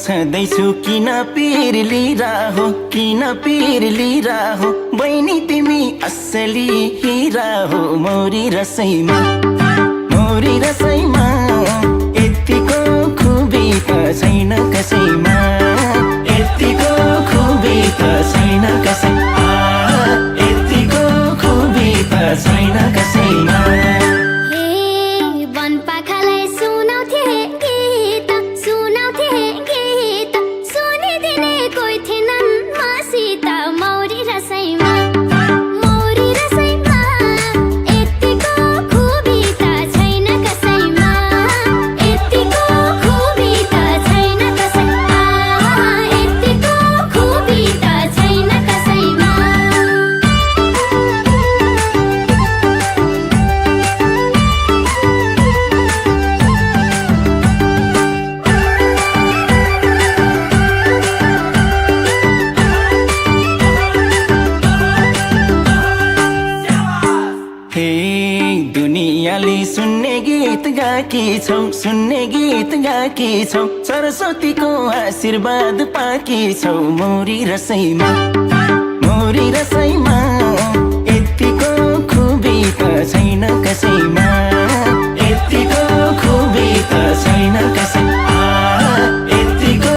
छँदैछु किन पिर लिराहो किन पिर लिराहो बहिनी तिमी असली हिरा हो मौरी रसैमा यतिको खुबी त छैन कसैमा यतिको खुबी त छैन कसैमा यतिको खुबी त छैन कसैमा दुनियाँले सुन्ने गीत गाकी छौ सरस्वतीको आशीर्वाद पाकी छौ मौरी रसैमा यतिको खुबी त छैन कसैमा यतिको खुबी त छैन कसैमा